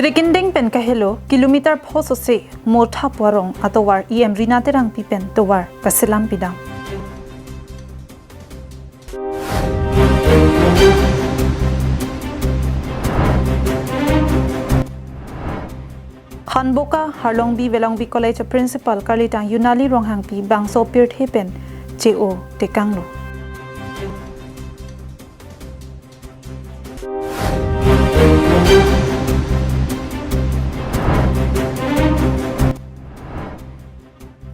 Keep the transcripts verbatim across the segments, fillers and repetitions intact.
Jirikindeng pen kahelo kilometer pho sose Motha pu arong atovar E M Rina Terangpi pen tovar kaselam pidam. Hanboka Harlongbi Velongbi College Principal Karlitang Yunali Ronghangpi bangso pirthe pen che-o tekanglo.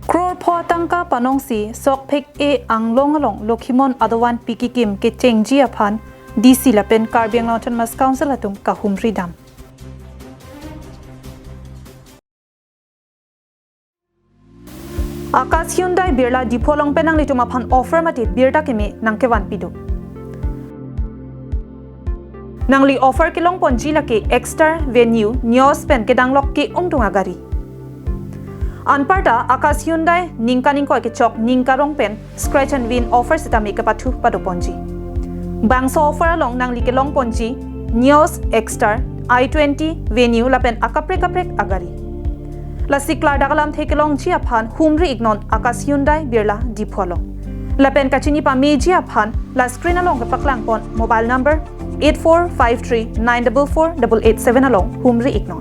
Crore pho atangka panongsi Sokphek-e Anglong along Lokhimon adovan pikikim kechengji aphan D C lapen Karbi Anglong Autonomous Council atum kahumri dam. Akash Hyundai Birla Diphu along pen nanglitum aphan offer mate birta keme nangkevan pido. Nangli offer kelong ponji lake Exter, Venue, Nios pen kedanglok ke-ongdung agari. Anparta Akash Hyundai ningkan ingkoi kechok ningkarong pen scratch and win offer sitame kepathu pado ponji. Bangso offer along nangli kelong ponji Nios, Exter, I twenty, Venue lapen akaprek kaprek agari. Lasi klardak alamthe kelongji aphan humri iknon Akash Hyundai Birla Diphu along. Lapen kachini pameji aphan la screen along kepaklang pon mobile number eight four five three nine double four double eight seven along humri iknon.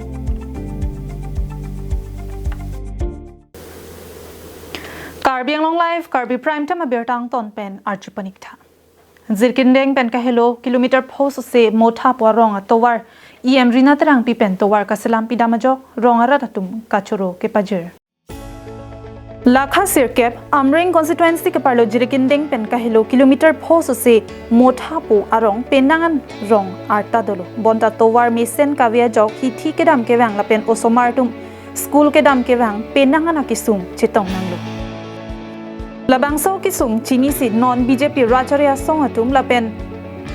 Karbi Anglong Live, Karbi Prime Time abirta angton pen arju paniktha. Jirikindeng pen kahelo kilometer pho sose Motha pu arong atovar E M Rina Terangpi pen tovar kaselam pidam ajok rong arat atum kachoro kepajir. Lakha sirkep Amreng constituency keparlo Jirikindeng pen kahelo kilometer pho sose Motha pu arong penang an rong arta dolo. Bonta tovar mesen kave ajok hithi kedam kevang lapen osomar atum school kedam kevang penang an akesung chetong nanglo. Labangso kesung chinisi non B J P rat-ari asong atum lapen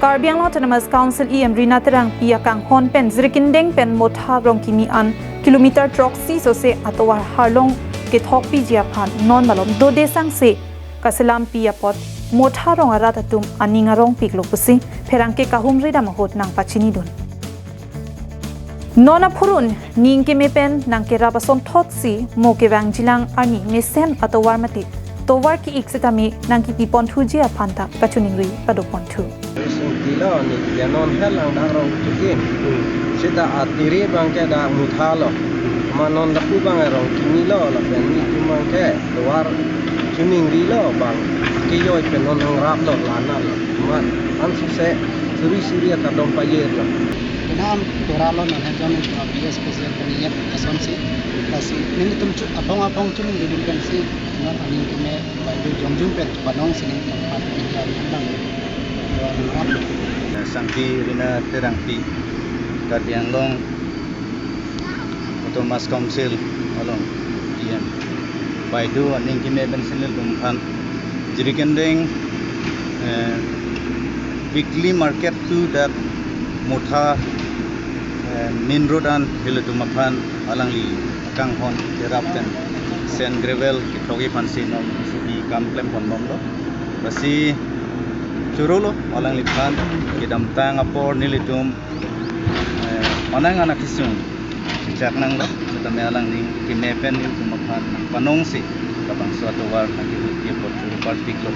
Karbi Anglong Autonomous Council E M Rina Terangpi akanghon pen Jirikindeng pen Motha rong kimi an kilometer throksi sose atovar harlong kethok piji aphan non malom dode sangse kaselam pi apot Motha rong arat atum aning arong piklo pusi pherangke kahumri dam ahut nangpachinidun. Non aphurun ning keme pen nangkerap asonthotsi mo kevangjilang arni mesen atovar mate tovar ki-ik sitame nangkipi ponthuji aphan ta kachiningri pado ponthu. Sungti lo ni ya non hel lang dak rong tukin. Sita atiri bangke dak Motha lo. Ma non dak pu bang rong kimi lo lapen nitum bangke tovar chiningri lo bang. Kejoi pen non hangrap lo lana lo. Ma an suse suri suri akadom pajir lo. Kenan tora lo non hejong itu B S P C L kami ya asonsi. Lasi nelitum chu abong abong chiningri dun pensi non aning keme Baidu jongjung pen panongsi nelitum pat ini hari handang. Dua enam. Sangti Rina Terangpi, Karbi Anglong Autonomous Council along E M. Baidu aning keme pensi nelitum aphan Jirikindeng, eh, weekly market to that Motha, eh, main road an nelitum aphan alangli akanghon kerap pen sand gravel kethokji aphansi non subi kam klem pon bomlo. Lasi choro lo alangliphan kedamtang apor nelitum, eh, manang anak kisung chak nanglo, setame alang ning keme pen nelitum aphan nangpanongsi labangso atovar nangkehut apot choro parpiklo.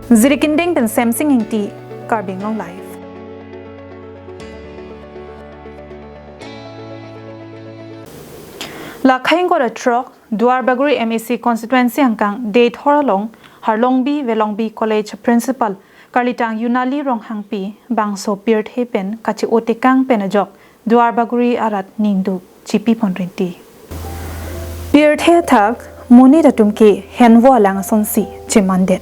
Jirikindeng pen Semsing Ingti, Karbi Anglong Live. Lakha ingkoi ra throk Duarbagori M A C constituency angkang Deithor along Harlongbi Velongbi College Principal Karlitang Yunali Ronghangpi bangso pirthe pen kache-o tekang pen ajok Duarbagori arat ningduk chipi pon rinti. Pirthe athak monit atum ke henvo alang asonsi chemandet.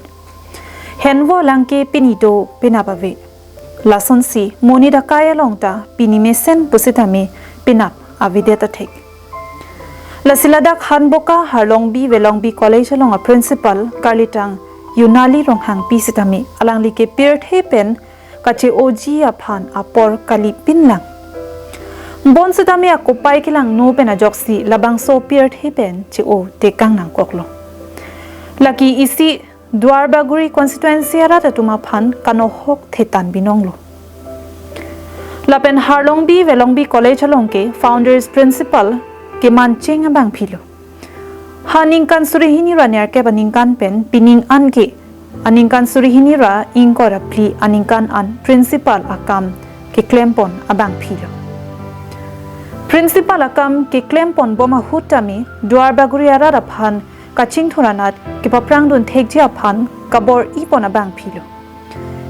Henvo alang ke pini do penap ave. Lasonsi monit akai along ta pini mesen pusitame penap avedet athek. Lasi ladak Hanboka Harlongbi Velongbi College along a principal Karlitang Yunali Ronghangpi sitame alangli ke pirthe pen kache-oji aphan apor kalipin lang. Bonsitame akopai kelangno pen ajoksi labangso pirthe pen che-o tekang nangkoklo. Lake isi Duarbagori constituency arat atum aphan kanohok thetan binonglo. Lapen Harlongbi Velongbi College along ke founders principal kemancheng abangphi lo. Ha ningkan suri hini ra nerkep aningkan pen pining an ke aningkan suri hini ra ingkoi ra phli aningkan an principal akam keklempon abangphi lo. Principal akam keklempon bom ahut tame Duarbagori arat aphan kachingthur anat kepaprangdun thekji aphan kabor-ipon abangphi lo.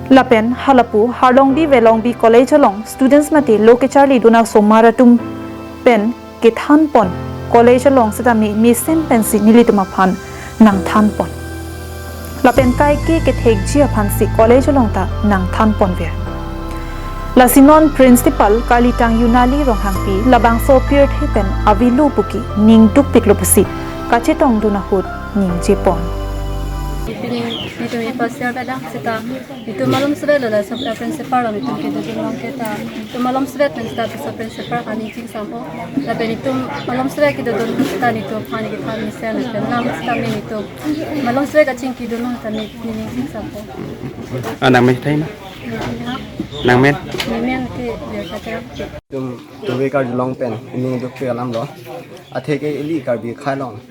Lapen halapu Harlongbi Velongbi College along students mate lo kecharlidun asomar atum pen kethanpon college along setame mesen pensi nelitum aphan nangthanpon. Lapen kaike kethekji aphansi college along ta nangthanponver. Lasi non principal Karlitang Yunali Ronghangpi labangso pirthe pen avelo puke ningdukpiklo pusi kachetongdun ahut ningjepon. Pini, pini first year kadang seta itum malomsevetlo, laso principal along itum kedodun along ke ta itum malomsevet pen seta laso principal kani chingsampo. Lapen itum malomsevet kedodun seta nelitum aphan kethan mesen lapen lam seta nelitum malomsevet kachingkidun along seta neli chingsampo. Ah, nangmen thai ma? Nangmen? Nemen ke dia kata. Itum tuve karjulong pen ningdukpik alam lo. Athe ke ili Karbi akhei along,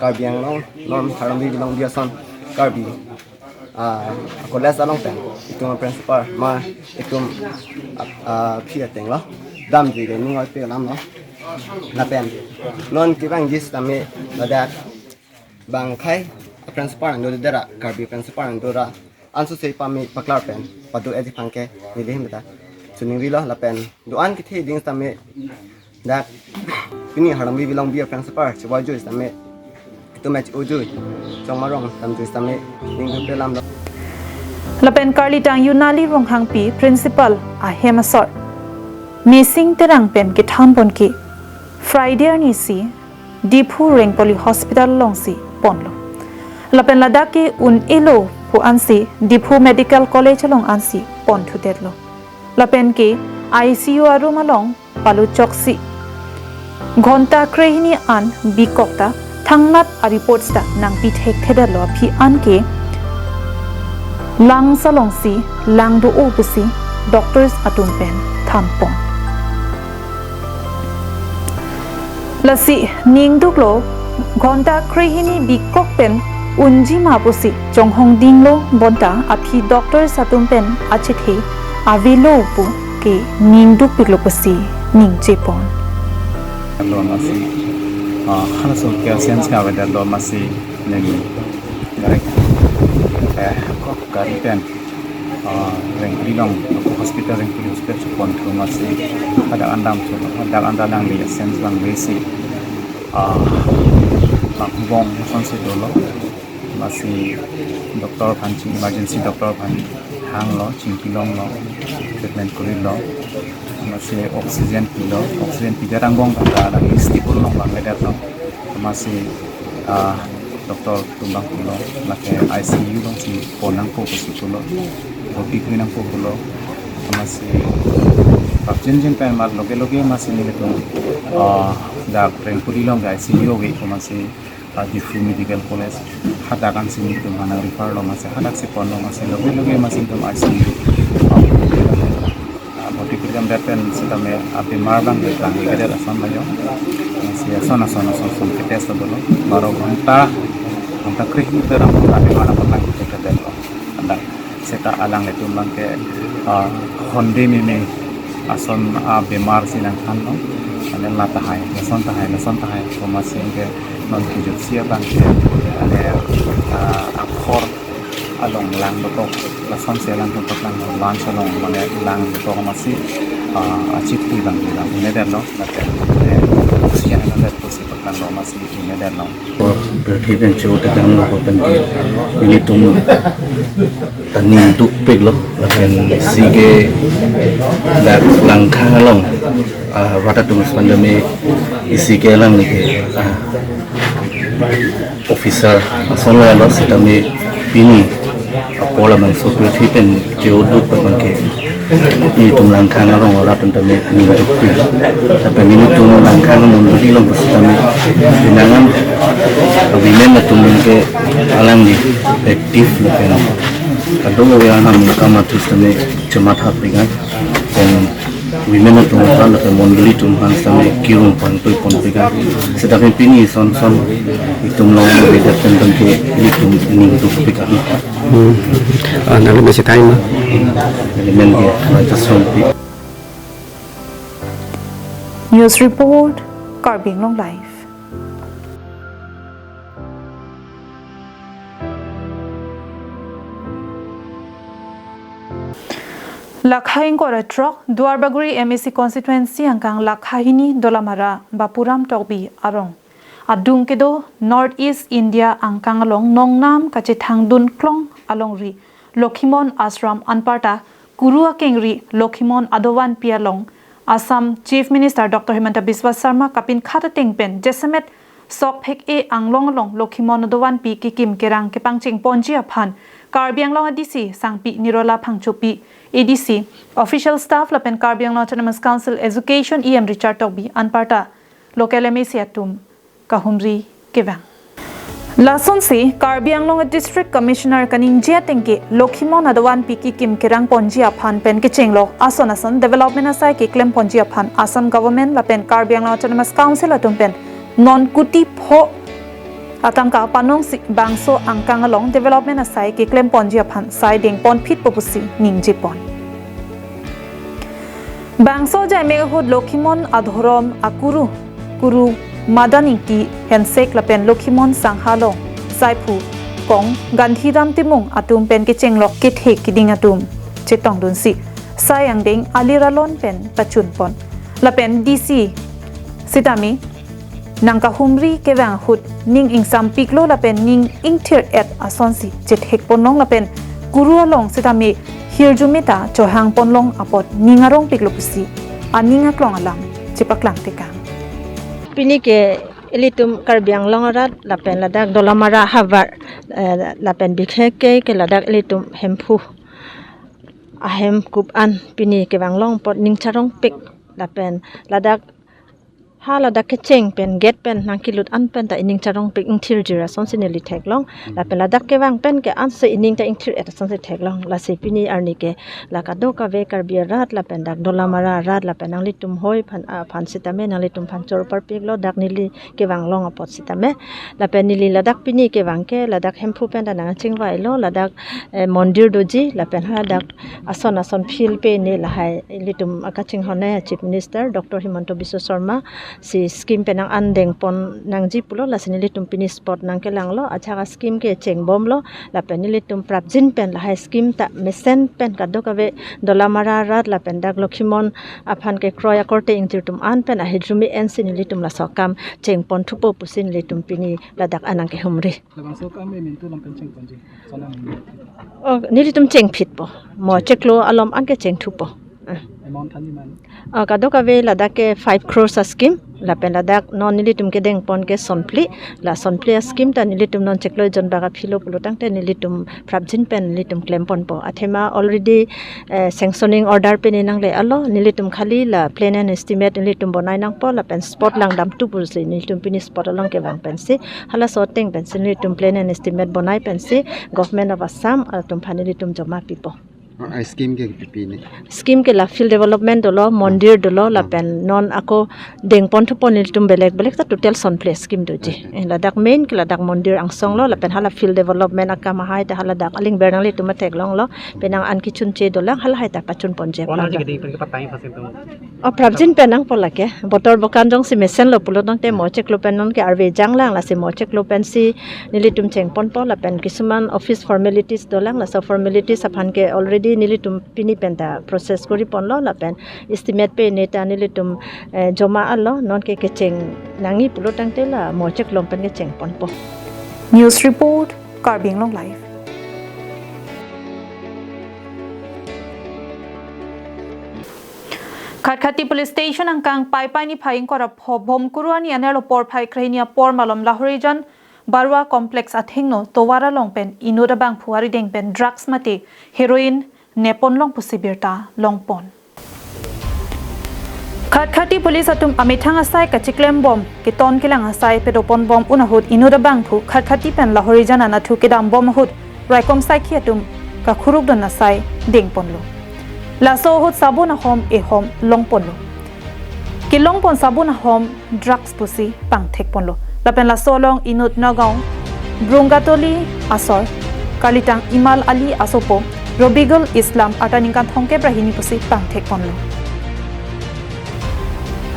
Karbi Anglong along, Harlongbi Velongbi ason Karbi, ah, college along pen itum principal ma itum, ah, ah, aphi ateng lo damji ke ning oipik alam lo. Lapen non kevangji setame ladak bang akhei principal nangdodedetra, Karbi principal nangdora, ansose pame paklar pen pado-etji aphan ke neli hem ta chiningrilo. Lapen do-an kethe ding setame dak pini Harlongbi Velongbi a-principal chevajui setame itum ech ujui chongmarong damjui setame ningdukpik alam lo. Lapen Karlitang Yunali Ronghangpi principal ahem asor Mising Terang pen kethanpon ke Friday arnisi Diphu Rengpoli Hospital alongsi ponlo. Lapen ladak ke un-elo pu ansi Diphu Medical College along ansi ponthudetlo. Lapen ke I C U a-room along palochoksi ghonta krehini an bikok ta thangnat a-reports ta nangpi thekthedetlo, aphi an ke lungs alongsi lang do-o pusi doctors atum pen thanpon. Lasi ningduklo ghonta krehini bikok pen unji ma pusi chonghongdinglo bonta aphi doctors atum pen achethe avelo puke ningdukpiklo pusi ningjepon. Lo masi, ah, halaso ke sense ka avedet lo masi neli direct, eh, kok gari pen, ah, Rengpoli along, hospital, Rengpoli hospital cheponthu masi hadak an damthulo, hadak an ta nangli sense abang avesi, ah, bang bong asonsi dolo. Masi doctor aphan ching, emergency doctor aphan hanglo, chingkilonglo, treatment kurilo. Masi oxygen pilo, oxygen pidet angbong ta nangli stable along vangvedetlo. Masi, ah, doctor atum abang pulo, lake I C U alongsi pon nangpo pusi pulo, bhorti kri nangpo pulo. Masi prapjinjin pen mat loge loge masi nelitum, ah, dak Rengpoli along I C U ave, masi ah, Diphu Medical College, hadak ansi nelitum aphan nang-refer lo, masi hadak si ponlo, masi loge loge masi nelitum I C U, ah, bhorti kri damdet pen setame abemar abang ke tangvedet ason lo yo. Masi ason ason ason ason ke test lo dolo. Baro ghonta, ghonta krehini pen abemar abang tangvedetlo. Hadak seta alanglitum abang ke, ah, honde meme ason abemar si nangthanlo. Mane la tahai, lason tahai, lason tahai pu masi ke non kejutsi abang ke, mane, ah, akhor along lang dokok, lasonsi lang dokok, lang lungs along mane lang dokok masi, ah, achethe abang ke lang unedetlo, mate, mane, oxygen nangdet pusi paklanglo masi unedetlo. Apor pirthe pen cheu te dam lo pen ke nelitum ta ningdukpiklo, lapen isi ke dak Langkhang along, ah, rat atum aswan tame isi ke alangli ke, ah, officer ason lo, setame pini apor labangso pirthe pen cheu duk pen ke nelitum Langkhang arong arat atum tame ningdukpik. Lapen nelitum Langkhang amondoli along pusi tame pinangan women atum ke alangli active lapen kadokave alam akam atum tame chematha pik an. Pen Women atum aphan lapen mondoli atum aphan sitame kirung pon, toi pon pika. Sitame pini son son itum long beda pen pen ke ilitum ning tu pika. Hmm. Ah, nalo besi time ma? Women ke Raja Sompi. News report, Karbi Anglong Live. Lakha ingkoi ra throk, Duarbagori M A C constituency angkang Lakhahini Dolamara Bapuram Tokbi arong adung kedo North East India angkang along nongnam kachethangdun klong alongri Lokhimon Ashram anparta Kuru akengri Lokhimon adovanpi along Assam Chief Minister Doctor Himanta Biswa Sarma kapinkhat ateng pen jasemet sok phek-e anglong along Lokhimon adovanpi kekim kerang kepangcheng ponji aphan Karbi Anglong A D C Sangpi Nirola Phangchopi, A D C, official staff lapen Karbi Anglong Autonomous Council Education E M Richard Tokbi anparta local M A C atum kahumri kevang. Lasonsi Karbi Anglong District Commissioner kaningje ateng ke Lokhimon adovanpi kekim kerang ponji aphan pen kechenglok ason ason development asai keklem ponji aphan Assam Government lapen Karbi Anglong Autonomous Council atum pen non kuti pho atangka panongsi bangso angkang along development asai keklem ponji aphan sai dengpon phitpo pusi ningje pon. Bangso ajai mek ahut Lokhimon adhorom akuru, Kuru Madan Ingti Hensek lapen Lokhimon Sangha along saiphu kong Gandhidam Timung atum pen kechenglok kethe keding atum chetongdunsi sai angdeng alir alon pen pachun pon. Lapen D C sitame nangkahumri kevang ahut ning ingsampiklo lapen ning ingthir-et asonsi chethek ponlong lapen Kuru along sitame hirjume ta chohang ponlong apot ning arongpiklo pusi aning aklong alam chepaklang tekang. Pini ke ilitum Karbi Anglong arat lapen ladak Dolamara havar, eh, lapen bikheke ke ladak ilitum Hemphu ahemkup an pini kevang long apot ning charongpik lapen ladak ha ladak kecheng pen gate pen nangkelut an pen ta ining charongpik ingthirjir asonsi neli theklong. Lapen ladak kevang pen ke ansi ining ta ingthir-et asonsi theklong. Lasi pini arni ke la kadokave Karbi arat lapen dak Dolamara arat lapen nanglitum hoi aphan, aphan sitame nanglitum aphan choro parpiklo dak neli kevang long apot sitame. Lapen neli ladak pini kevang ke ladak Hemphu pen ta nangchingvailo, ladak, eh, mondir doji lapen ha dak ason ason field pe ne lahai ilitum akachinghon a Chief Minister Doctor Himanta Biswa Sarma si scheme pen nang an dengpon nangji pulo, lasi nelitum pini spot nangkelanglo, ajahak a scheme ke chengbomlo, lapen nelitum prapjin pen lahai scheme ta mesen pen kadokave Dolamara arat lapen dak Lokhimon aphan kekroi akorte ingjir atum an pen ahirjume ensi nelitum laso akam chengpon thupo pusi nelitum pini ladak an nangkehumri. Labangso akam e mintu lam pen chengponji. Sana mintu. Oh, nelitum chengphitpo. Mo chiklo alom an ke chengthupo. Ah. Amount thani man. Ah, kadokave ladak ke five crores a scheme. Lapen ladak non nelitum kedengpon ke sonphli. La sonphli a scheme ta nelitum non chiklo jon bak aphilo pulo tangte nelitum prapjin pen nelitum klemponpo. Athema already, eh, sanctioning order pe ne nangle-alo, nelitum khali la plan and estimate nelitum bonai nangpo lapen spot langdamthu pusi nelitum pini spot along kevang pensi halaso ateng pensi nelitum plan and estimate bonai pensi Government of Assam atum aphan nelitum joma pipo. Oh, a scheme ke pipi ne? Scheme ke la field development dolo, mondir dolo, lapen non ako dengpon thupo nelitum belek belek ta total sonphli scheme doji. Eh, ladak main ke ladak mondir angsonglo, lapen hala field development akam ahai ta haladak alingber nanglitum theklonglo, penang an kechunche dolang, halahai ta pachunponji. Wana aphan ji keding pen ke patang pasi tum. Oh, prapjin pen nangpo lake. Botor bokan jongsi mesenlo pulo tangte mo chiklo pen non ke arve janglang, lasi mo chiklo pensi nelitum chengponpo lapen kisuman office formalities dolang, laso formalities aphan ke already nelitum pini pen ta process koriponlo lapen estimate pe ne ta nelitum, eh, joma-alo, non ke kecheng nangji pulo tangte la mo chiklo pen kechengponpo. News report, Karbi Anglong Live. Khatkhati Police Station angkang Paipai niphai ingkoi ra pho Bhomkuru arni anerlo porphai krehini apor malom Lahorijan Barua Complex athengno tovar along pen inut abangphu arideng pen drugs mate heroin nepon long pusi birta longpon. Khatkhati Police atum amethang asai kachiklembom, keton kelang asai pedoponbom un ahut inut abangphu Khatkhati pen Lahorijan anatthu kedambom ahut raikom saikhi atum kakhurukdun asai dengponlo. Laso ahut sabun ahom ehom longponlo. Kelongpon sabun ahom drugs pusi pangthekponlo. Lapen laso along inut Nagaon, Brungatoli asor, kalitang Imal Ali asopo, Robigul Islam arta ningkan thomkep ra hini pusi pangthekponlo.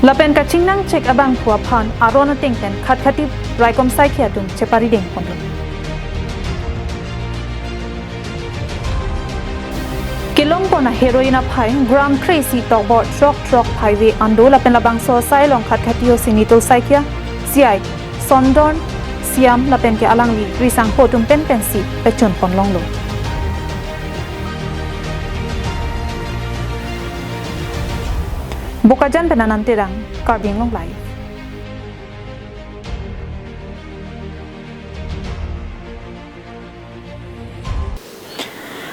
Lapen kachingnangchek abangphu aphan aron ateng pen Khatkhati raikom saikia atum cheparidengponlo. Kelongpon a-heroin aphai gram kre-isi tokbor throk throk phaive an do lapen labangso asai along Khatkhati O C Nitul Saikia, C I Sondon Siam lapen ke alangli risangpo atum pen pensi pechunpon longlo. Bokajan pen Anand Terang, Karbi Anglong Live.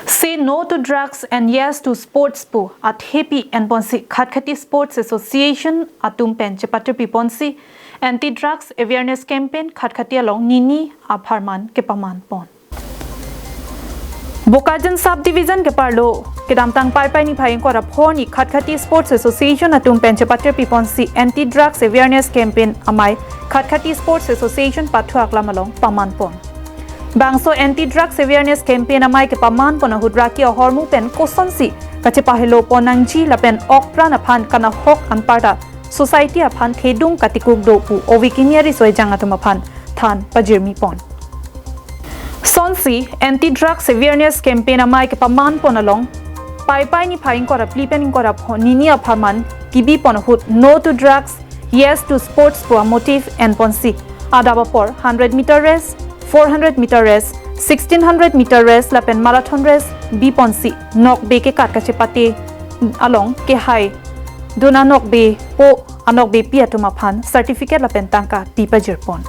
Say no to drugs and yes to sports pu athepi enponsi Khatkhati Sports Association atum pen chepatirpiponsi anti drugs awareness campaign Khatkhati along nini apharman kepamanpon. Bokajan Sub Division keparlo kedamtang Paipai niphai ingkoi ra pho arni Khatkhati Sports Association atum pen chepatirpiponsi anti drugs awareness campaign amei Khatkhati Sports Association pathu aklam along pamanpon. Bangso anti drugs awareness campaign amei kepamanpon ahut raki ahormu pen kosonsi kachepahelopon nangji lapen okpran aphan kanahok anparta society aphan thedung katikuk do pu ove kimi ariso ejang atum aphan than pajirmipon. Sonsi anti drugs awareness campaign amei kepamanpon along Paipai niphai ingkoi ra phli pen ingkoi ra pho nini apharman kebipon ahut no to drugs, yes to sports pu a-motive enponsi adap apor hundred meter race, four hundred meter race, sixteen hundred meter race lapen marathon race biponsi nokbe kekat kachepate along kehaidun anokbepo anokbepi atum aphan certificate lapen tangka pipajirpon.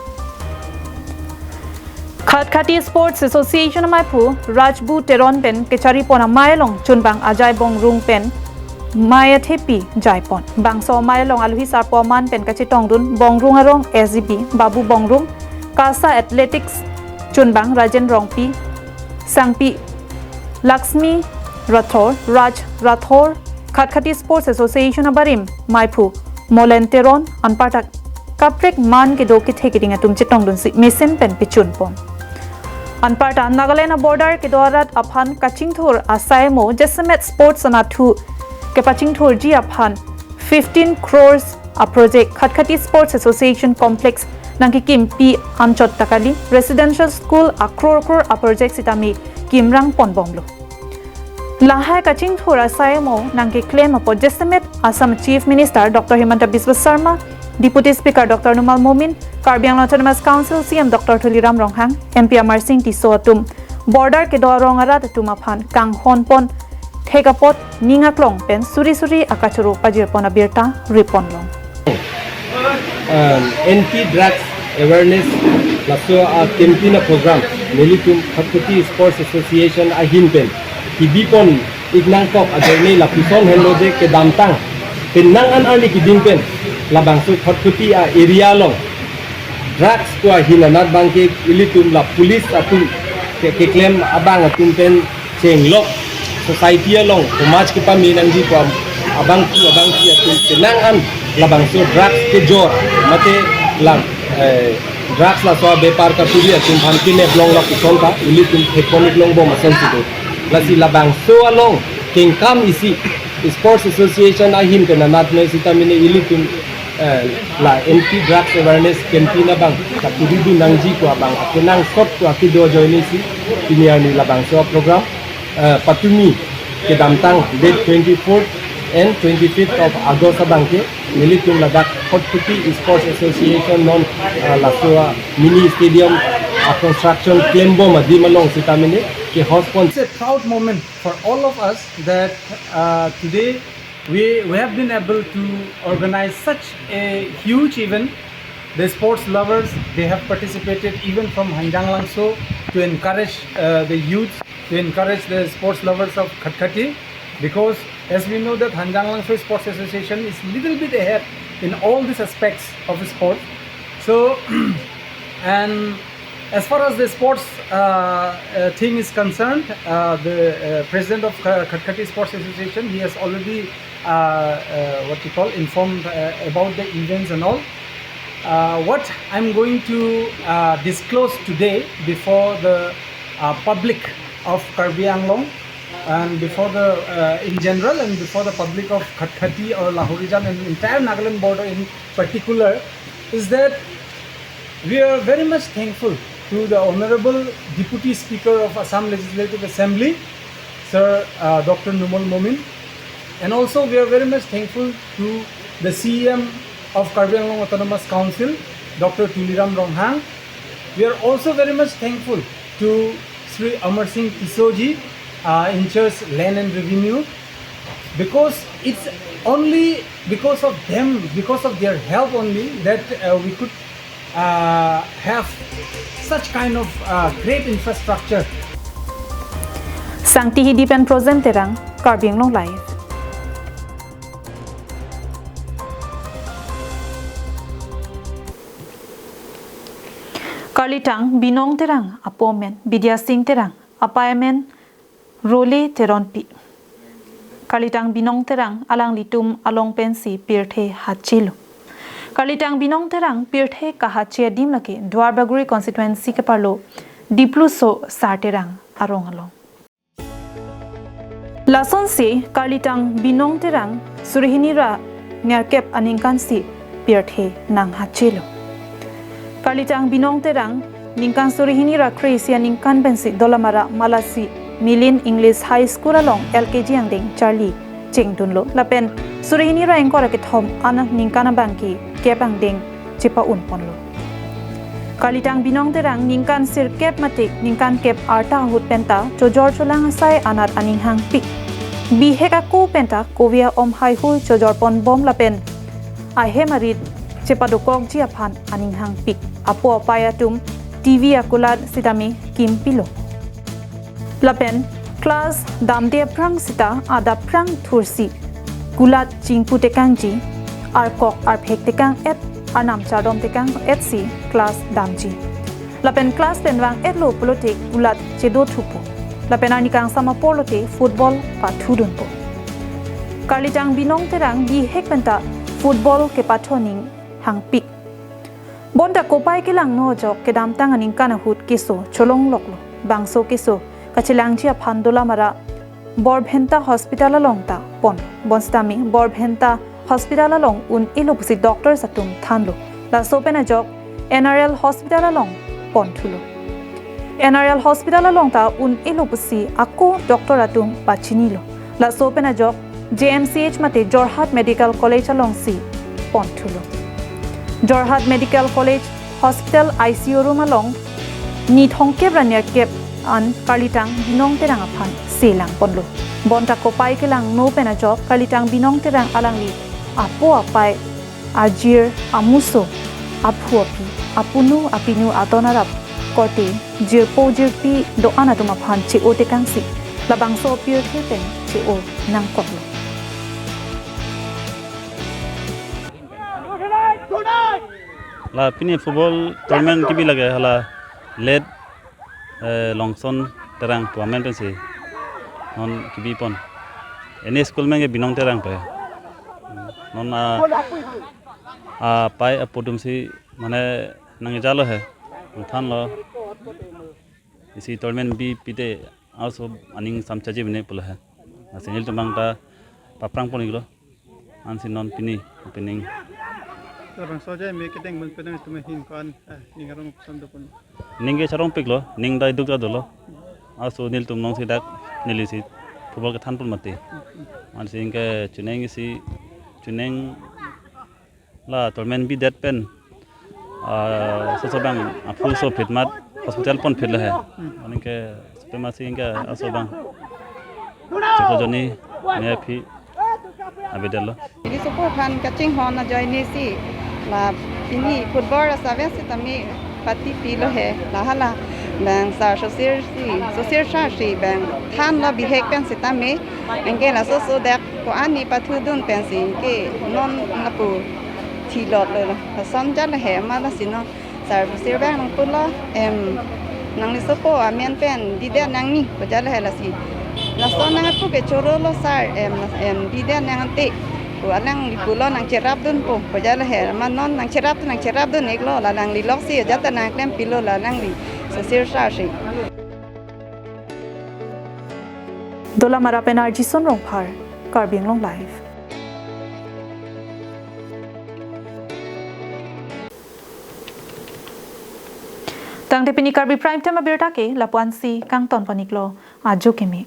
Khatkhati Sports Association ameiphu Rajbu Teron pen kecharipon amei along chunbang Ajai Bongrung pen mei athepi jaipon. Bangso amei along aluhi sarpo aman pen kachetongdun Bongrung arong S G B Babu Bongrung, KASA Athletics chunbang Rajen Rongpi, Sangpi Laxmi Rathore, Raj Rathore, Khatkhati Sports Association abarim meiphu Molen Teron anparta kaprek man kedo kethe keding atum chetongdunsi mesen pen pechunpon. Anparta Nagaland a-border kedo arat aphan kachingthur asai mo jasemet sports anatthu kepachingthurji aphan fifteen crores a-project Khatkhati Sports Association Complex nangkekimpi anchot ta kali, residential school a-crore crore a-project sitame kimrangponbomlo. Lahai kachingthur asai mo nangkeklem apot jasemet Assam Chief Minister Doctor Himanta Biswa Sarma, Deputy Speaker Doctor Numal Momin, Karbi Anglong Autonomous Council C M Doctor Tuliram Ronghang, M P Amarsing Tisso atum border kedo arong arat atum aphan kanghonpon thek apot ning aklong pen suri suri akachoro pajirpon abirta riponlong. Um, anti drugs awareness laso a-campaign a-program nelitum Khatkhati Sports Association ahin pen kebipon iknangkok ajoine lapuson henlo je kedamtang penang an arni keding pen labangso Khatkhati a-area along drugs pu ahin anat abangke ilitum la police atum ke, keklem abang atum pen chenglok society along somaj kepame nangji pu abangphu abangpi atum penang an labangso drugs kejor mate la, eh, drugs laso abepar katuri atum aphan keneplong lapuson ta ilitum thekpon iklongbom asonsi do. Lasi labangso along kengkam isi Sports Association ahin pen anat noi sitame ne ilitum, eh, la anti drugs awareness campaign abang katuridun nangji pu abang akenangsot pu akedo ajoine si pini arni labangso program, eh, patumi kedamtang date twenty-fourth and twenty-fifth of August abangke nelitum ladak Khatkhati Sports Association non, eh, laso a-mini stadium a-construction klembom adim along sitame ne ke-host pon. It's a proud moment for all of us that, uh, today we, we have been able to organize such a huge event. The sports lovers, they have participated even from Hanjanglangso to encourage, uh, the youth, to encourage the sports lovers of Khatkhati, because as we know that Hanjanglangso Sports Association is little bit ahead in all these aspects of sport. So, and As far as the sports uh, uh, thing is concerned, uh, the uh, president of Kha- Khatkhati Sports Association, he has already uh, uh, what you call informed uh, about the events and all. Uh, what I'm going to uh, disclose today before the uh, public of Karbi Anglong and before the uh, in general and before the public of Khatkhati or Lahorijan and entire Nagaland border in particular is that we are very much thankful to the Honorable Deputy Speaker of Assam Legislative Assembly, Sir uh, Doctor Numal Momin, and also we are very much thankful to the C E M of Karbi Anglong Autonomous Council, Doctor Tuliram Ronghang. We are also very much thankful to Sri Amar Singh Tisso ji, uh, in charge land and revenue, because it's only because of them, because of their help only that uh, we could uh, have such kind of uh, great infrastructure. Sangti Hidi pen Projem Terang, Karbi Anglong Live. Karlitang Binong Terang apo amen Bidya Singh Terang, apei amen Role Teronpi. Karlitang Binong Terang alanglitum along pensi pirthe hachelo. Karlitang Binong Terang pirthe kahache adim lake Duar Bagori constituency keparlo Dipluso Sar Terang arong along. Lasonsi Karlitang Binong Terang suri hini ra nerkep aningkansi pirthe nanghachelo. Karlitang Binong Terang ningkan suri hini ra kre-isi aningkan pensi Dolamara Malasi Milin English High School along L K G angdeng charli chengdunlo lapen suri hini ra ingkoi ra kethom aningkan abangke kep angdeng chepa-un ponlo. Karlitang Binong Terang ningkan sirkep mate ningkan kep arta ahut penta chojor cholang asai anat aning hangpik. Bihek ako penta kove a-om haihui chojor pon bom lapen ahem arit chepadokokji aphan aning hangpik. Apo apei atum T V akulat sitame kimpilo. Lapen class damde aphrang sita adap aphrang thursi kulat chingpu tekangji, arkok arphek tekang et, arnam chardom tekang et si class damji. Lapen class pen vang etlo pulote kulat chedo thupo. Lapen arni kangsam apor lote football pathudunpo. Karlitang Binong Terang bihek penta football kepathu aning hangpik. Bonta kopai kelangno ajok kedamtang aningkan ahut keso cholongloklo. Bangso keso kachelangji aphan Dolamara Borbhenta Hospital along ta pon. Bonsitame Borbhenta Hospital along un-elo pusi doctors atum thanlo. Laso pen ajok N R L Hospital along ponthulo. N R L Hospital along ta un-elo pusi ako doctor atum pachinilo. Laso pen ajok J M C H mate Jorhat Medical College alongsi ponthulo. Jorhat Medical College Hospital I C U room along ni thomkep ra nerkep an Karlitang Binong Terang aphan selang ponlo. Bonta kopai kelangno pen ajok Karlitang Binong Terang alangli apo apei, ajir, amuso, aphu aphi, apunu apinu aton arap korte jirpo jirpi do-an atum aphan che-o tekangsi labangso pirthe pen che-o nangkoklo. La pini football tournament kebi lake hala late eh, Longson Terang pu amen pensi non kebi pon. Eni school amen ke Binong Terang pu he. Non a, apei apo atumsi mane nangjalo he. Thanlo. Isi tournament bi pite also aning samchaji bine pulo he. Lasi nelitum abang ta paphrang pon-iklo. Ansi non pini opening. Labangso ajai me kedeng bang penang tuma hin ko-an, eh, ning arong koson do pon. Ning ke charongpiklo, ning dai duk dolo. Aso nelitum alongsi dak nelisi football kethan pon mati. Ansi ingke chuneng isi chuneng la tournament bidet pen ah, so so abang aphu so phit mat hospital ponphitlo he. Aningke sope masi ingke aso abang. Choklo joni ne aphi abidetlo. Ili sopo aphan kachinghon ajoinesi la pini football asave sitame patipilo he la hala bang sar sosir si sosir sar si bang thanlo bihek pen sitame anke laso so dak ko-an ni pathudun pensi ke non lapu thilotlo la son jalo he ma lasi non Sir, sir bang nangpulo, em, nangli sopo amen pen didet nangji pu jala he lasi. Laso nang apu ke choro lo sir, em, em, didet nang ante. Pu alangli pulo nangcherapdun po pu jala he, ma non nangcherapdun, nangcherapdun iklo, la alangli loksi ajat ta nangklempilo la alangli. So sir sir si. Dolamara pen R G Son Rongphar, Karbi Anglong Live. Tangte pini Karbi Prime Time abirta ke lapu-ansi kangton pon iklo, ajo keme.